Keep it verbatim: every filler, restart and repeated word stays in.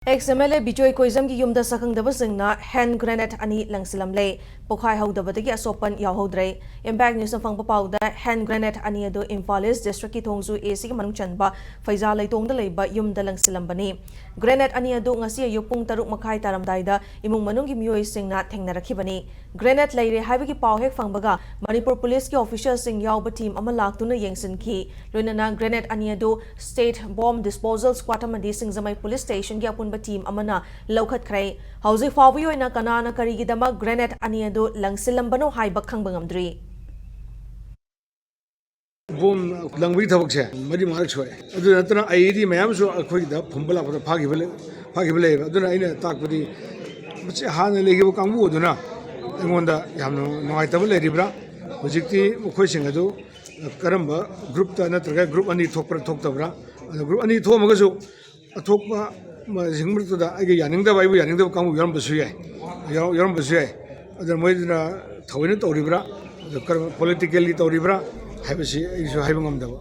Ex M L A Bijoy ꯀꯣꯏꯖꯝꯒꯤ ꯌꯨꯝꯗ ꯁꯛꯈꯪꯗꯕꯁꯤꯡꯅ hand grenade ꯑꯅꯤ ꯂꯪꯁꯤꯜꯂꯝꯂꯦ꯫ ꯄꯣꯈꯥꯏꯍꯧꯗꯕꯗꯒꯤ ꯑꯁꯣꯛꯄꯟ ꯌꯥꯎꯍꯧꯗ꯭ꯔꯦ꯫ Impact ꯅ꯭ꯌꯨꯁꯅ ꯐꯪꯕ ꯄꯥꯎꯗ, ꯍꯦꯟ ꯒ꯭ꯔꯦꯅꯦꯗ ꯑꯅꯤ ꯑꯗꯨ ꯏꯝꯐꯥꯜ ꯏꯁ ꯗꯤꯁꯇ꯭ꯔꯤꯛꯀꯤ ꯊꯣꯡꯖꯨ A Cꯒꯤ ꯃꯅꯨꯡ ꯆꯟꯕ ꯐꯩꯖꯥ ꯂꯩꯇꯣꯡꯗ ꯂꯩꯕ ꯌꯨꯝꯗ ꯂꯪꯁꯤꯜꯂꯝꯕꯅꯤ꯫ ꯒ꯭ꯔꯦꯅꯦꯗ ꯑꯅꯤ ꯑꯗꯨ ꯉꯁꯤ ꯑꯌꯨꯛ ꯄꯨꯡ ꯇꯔꯨꯛ ꯃꯈꯥꯏ ꯇꯥꯔꯝꯗꯥꯏꯗ ꯏꯃꯨꯡ ꯃꯅꯨꯡꯒꯤ ꯃꯤꯑꯣꯏꯁꯤꯡꯅ ꯊꯦꯡꯅꯔꯛꯈꯤꯕꯅꯤ꯫ ꯒ꯭ꯔꯦꯅꯦꯗ ꯂꯩꯔꯦ ꯍꯥꯏꯕꯒꯤ ꯄꯥꯎ ꯍꯦꯛ ꯐꯪꯕꯒ ꯃꯅꯤꯄꯨꯔ ꯄꯨꯂꯤꯁꯀꯤ ꯑꯣꯐꯤꯁꯤꯌꯦꯜꯁꯤꯡ ꯌꯥꯎꯕ ꯇꯤꯝ ꯑꯃ ꯂꯥꯛꯇꯨꯅ ꯌꯦꯡꯁꯤꯟꯈꯤ꯫ ꯂꯣꯏꯅꯅ ꯒ꯭ꯔꯦꯅꯦꯗ ꯑꯅꯤ ꯑꯗꯨ ꯁ꯭ꯇꯦꯠ ꯕꯣꯝ ꯗꯤꯁꯄꯣꯖꯦꯜ ꯁ꯭ꯀ꯭ꯋꯥꯗ ꯑꯃꯗꯤ ꯁꯤꯡꯖꯃꯩ ꯄꯨꯂꯤꯁ ꯁ꯭ꯇꯦꯁꯟꯒꯤ ꯑꯄꯨꯟꯕ ꯇꯤꯝ ꯑꯃꯅ ꯂꯧꯈꯠꯈ꯭ꯔꯦ꯫ ꯍꯧꯖꯤꯛ ꯐꯥꯎꯕꯒꯤ ꯑꯣꯏꯅ ꯀꯅꯥꯅ ꯀꯔꯤꯒꯤꯗꯃꯛ ꯒ꯭ꯔꯦꯅꯦꯗ ꯑꯅꯤ ꯑꯗꯨ ꯂꯪꯁꯤꯜꯂꯝꯕꯅꯣ ꯍꯥꯏꯕ ꯈꯪꯕ ꯉꯝꯗ꯭ꯔꯤ꯫ ꯕꯣꯝ ꯂꯪꯕꯒꯤ ꯊꯕꯛꯁꯦ ꯃꯔꯤ ꯃꯉꯥꯔꯛ ꯁꯨꯔꯦ꯫ ꯑꯗꯨ ꯅꯠꯇꯅ ꯑꯩꯗꯤ ꯃꯌꯥꯝꯁꯨ ꯑꯩꯈꯣꯏꯒꯤꯗ ꯐꯨꯝꯕ ꯂꯥꯛꯄꯗ ꯐꯥꯈꯤꯕ ꯂꯩ-, ꯐꯥꯈꯤꯕ ꯂꯩꯌꯦꯕ꯫ ꯑꯗꯨꯅ ꯑꯩꯅ ꯇꯥꯛꯄꯗꯤ, ꯃꯁꯤ ꯍꯥꯟꯅ ꯂꯩꯈꯤꯕ ꯀꯥꯡꯕꯨ ꯑꯗꯨꯅ ꯑꯩꯉꯣꯟꯗ ꯌꯥꯝꯅ ꯅꯨꯡꯉꯥꯏꯇꯕ ꯂꯩꯔꯤꯕ꯭ꯔꯥ? ꯍꯧꯖꯤꯛꯇꯤ ꯃꯈꯣꯏꯁꯤꯡ ꯑꯗꯨ ꯀꯔꯝꯕ ꯒ꯭ꯔꯨꯞꯇ ꯅꯠꯇ꯭ꯔꯒ ꯒ꯭ꯔꯨꯞ ꯑꯅꯤ ꯊꯣꯛꯄ꯭ꯔꯥ ꯊꯣꯛꯇꯕ꯭ꯔꯥ? ꯑꯗꯣ ꯒ꯭ꯔꯨꯞ ꯑꯅꯤ ꯊꯣꯛꯑꯝꯃꯒꯁꯨ ꯑꯊꯣꯛꯄ ꯃꯁꯤꯡ ꯃꯔꯛꯇꯨꯗ ꯑꯩꯒ ꯌꯥꯅꯤꯡꯗꯕ, ꯑꯩꯕꯨ ꯌꯥꯅꯤꯡꯗꯕ ꯀꯥꯡꯕꯨ ꯌꯥꯎꯔꯝꯕꯁꯨ ꯌꯥꯏ, ꯌꯥꯎ-, ꯌꯥꯎꯔꯝꯕꯁꯨ ꯌꯥꯏ꯫ ꯑꯗꯨꯅ ꯃꯣꯏꯗꯨꯅ ꯊꯑꯣꯏꯅ ꯇꯧꯔꯤꯕ꯭ꯔꯥ, ꯑꯗꯣ ꯀꯔꯝꯕ ꯄꯣꯂꯤꯇꯤꯀꯦꯜꯂꯤ ꯇꯧꯔꯤꯕ꯭ꯔꯥ ꯍꯥꯏꯕꯁꯤ ꯑꯩꯁꯨ ꯍꯥꯏꯕ ꯉꯝꯗꯕ꯫